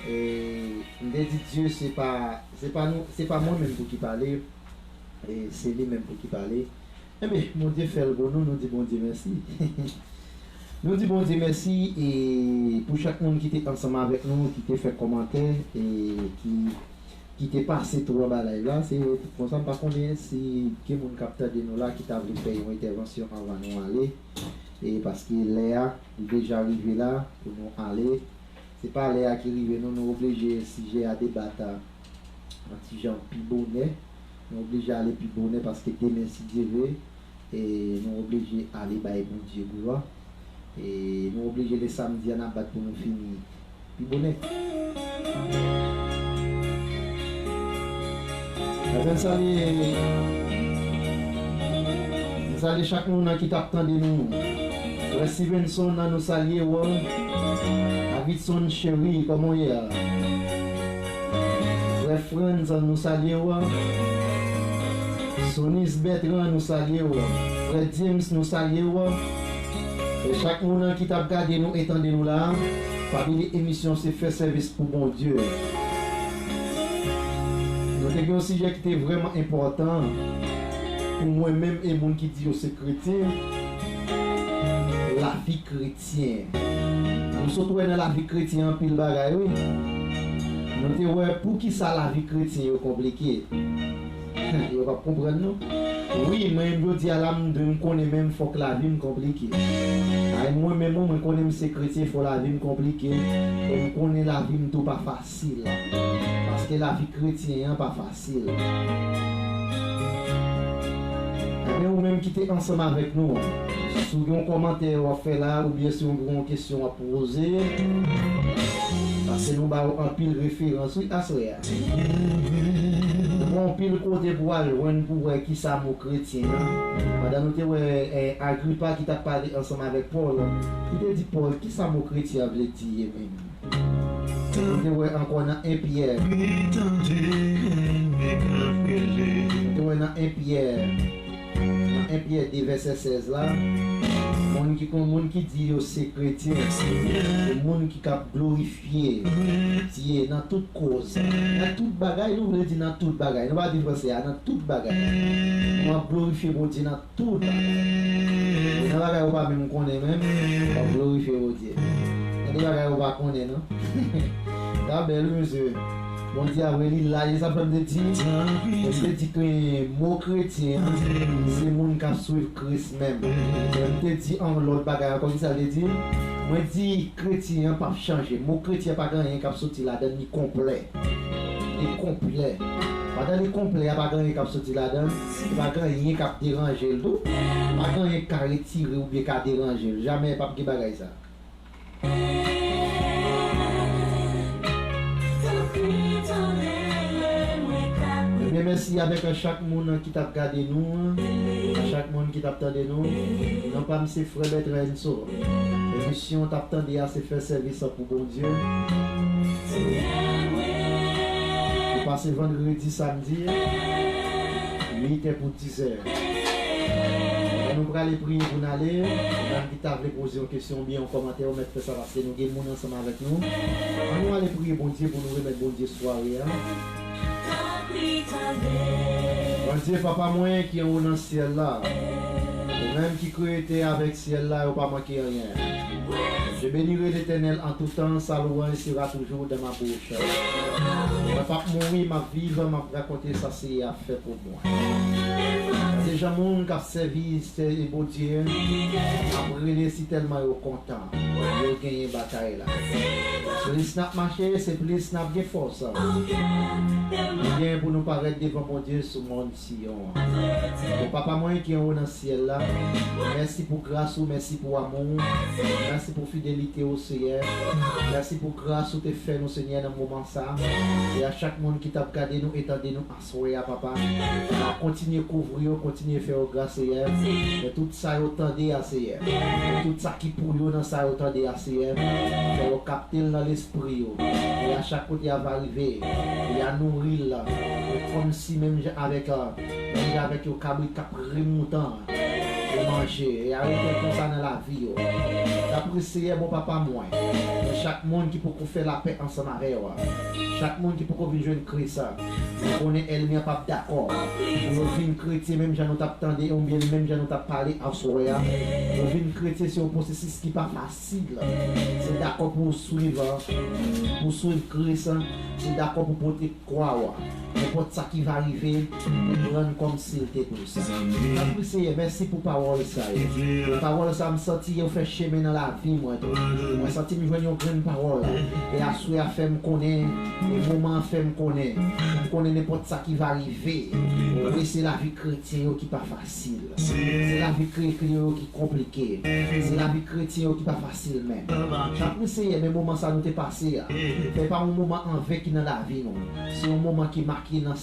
e, m te di Dye, se pa, se pa nou, se pa mwen menm pou ki pale, e se li menm pou ki pale. Enben, Bondye fè l pou nou, nou di Bondye mèsi. Nou di Bondye mèsi, e pou chak moun ki te ansanm avèk nou, ki te fè kòmantè, e ki, ki te pase tou anba live la, se konsa m pa konnen si gen moun k ap tande nou la ki ta vle fè yon entèvansyon anvan nou ale, e paske lè a, li deja rive la pou nou ale. Se pa lè a ki rive non, nou oblije sijè a debat a yon ti jan pi bonè. Nou oblije ale pi bonè paske demen, si Dye vle, e nou oblije ale bay Bondye glwa. E nou oblije le samdi a n ap bat pou nou fini pi bonè. Ebyen, m salye, m salye chak moun nan ki t ap tande nou. Frè Stevenson nan, nou salye w. Davidson Chery, kòman w ye a? Frè Franz, nou salye w. Sonis Bertrand, nou salye w. Frè James, nou salye w. E chak moun nan ki t ap gade nou e tande nou la, pa bliye emisyon se fè sèvis pou Bondye. Nou te gen yon sijè ki te vrèman enpòtan pou mwen menm e moun ki di yo se kretyen, lavi kretyen. Nou sot wè nan lavi kretyen anpil bagay, wi. Nou te wè poukisa lavi kretyen yo konplike. Yo p ap konprann, non. Wi, mwen menm jodi a la, m dwe m konnen menm fòk lavi m konplike. Ay, mwen menm, mwen konnen m se kretyen, fò lavi m konplike. E m konnen lavi m tou pa fasil. Paske lavi kretyen an pa fasil. Ebyen, ou menm ki te ansanm avèk nou an, si w gen yon kòmantè w ap fè la, oubyen si w gen yon kesyon w ap poze, paske nou ba yo anpil referans, wi, aswè a. Nou gen anpil kote pou w al jwenn pou w wè kisa mo kretyen an. Pandan nou te wè, eh, Agripa ki t ap pale ansanm avèk Pòl, li te di Pòl, kisa mo kretyen an vle di ye menm? Nou te wè ankò nan en Pyè. Nou te wè nan en Pyè. Nan en Pyè de vèsè sèz la, moun ki kon moun ki di yo se kretyen, se moun ki k ap glorifye Dye nan tout koz. Nan tout bagay, nou vle di nan tout bagay. Nou pa di franse a, nan tout bagay. Nou ap glorifye Bondye nan tout bagay. Nan bagay ou pa menm konnen menm, w ap glorifye Bondye. Gen de bagay ou pa konnen, non. Sa bèl, wi, mesye. Bondye a vre, li la, e sa fè m te di, m te di ke mo kretyen an, se moun k ap swiv Kris menm. E m te di yon lòt bagay ankò, ki sa l te di? Mwen di, kretyen an p ap chanje. Mo kretyen pa gen anyen k ap soti ladan li konplè. Li konplè. Pandan li konplè a, pa gen anyen k ap soti ladan l, e pa gen anyen k ap deranje l tou. Pa gen anyen k ka retire oubyen ka deranje l. Jamè p ap gen bagay sa. Ebyen, mèsi avèk chak moun ki t ap gade nou, chak moun ki t ap tande nou. Non pa m se Frè Bertrand Enso. Emisyon w t ap tande a se fè sèvis pou Bondye. Li pase vandredi, samdi, uit è pou dizè. Nou prale priye pou n ale. Ou menm ki ta vle poze yon kesyon oubyen yon kòmantè, ou mèt fè sa paske nou gen moun ansanm avèk nou. Ann nou ale priye Bondye pou nou remèt Bondye sware a. Bondye, Papa mwen ki anwo nan syèl la, ou menm ki kreye tè avèk syèl la, yo pa manke anyen. Je bénirai l'Éternel en tout temps, sa louange sera toujours dans ma bouche. Mwen p ap mouri, m ap viv, m ap rakonte sa Seyè a fè pou mwen. Se jan moun k ap sèvi Seyè Bondye ap rele si tèlman yo kontan. Yo genyen batay la. Plis n ap mache, se plis n ap gen fòs. Nou gen pou nou parèt devan Bondye sou mòn Siyon an. O Papa mwen ki anwo nan syèl la, Mèsi pou gras ou, mèsi pou amou ou, mèsi pou fidelite ou, Seyè. Mèsi pou gras ou te fè nou, Senyè, nan moman sa. E a chak moun ki t ap gade nou e tande nou aswè a, papa, kontinye kouvri yo, kontinye fè yo gras, Seyè. Men tout sa yo tande a, Seyè, men tout sa ki pou yo nan sa yo tande a, Seyè, fè yo kapte l nan lespri yo. E a chak kote a va rive, e a nouri l, e kòmsi menm jan avèk, menm jan avèk yon kabrit k ap ri moutan, e manje, e arete l konsa nan lavi yo. Dapre Seyè, bon papa mwen, men chak moun ki poko fè lapè ansanm avè w, chak moun ki poko vin jwenn Kris, nou konnen ènmi an p ap dakò pou yo vin kretyen menm jan nou t ap tande oubyen menm jan nou t ap pale aswè a. Yo vin kretyen se yon pwosesis ki pa fasil. Se dakò pou w swiv, pou w swiv Kris, se dakò pou pote kwa w. Nenpòt sa ki va rive, ou pran l kòmsi l te dous. Tanpri, Seyè, mèsi pou pawòl sa yo. Pawòl sa, m santi yo fè chemen nan lavi mwen tou. Mwen santi m jwenn yon grenn pawòl. E aswè a fè m konnen, e moman an fè m konnen, m konnen nenpòt sa ki va rive. Wi, se lavi kretyen yo ki pa fasil. Se lavi kretyen yo ki konplike. Se lavi kretyen yo ki pa fasil menm. Tanpri, Seyè, men moman sa nou te pase a, fè pa yon moman an ven ki nan lavi nou. Se yon moman ki make nan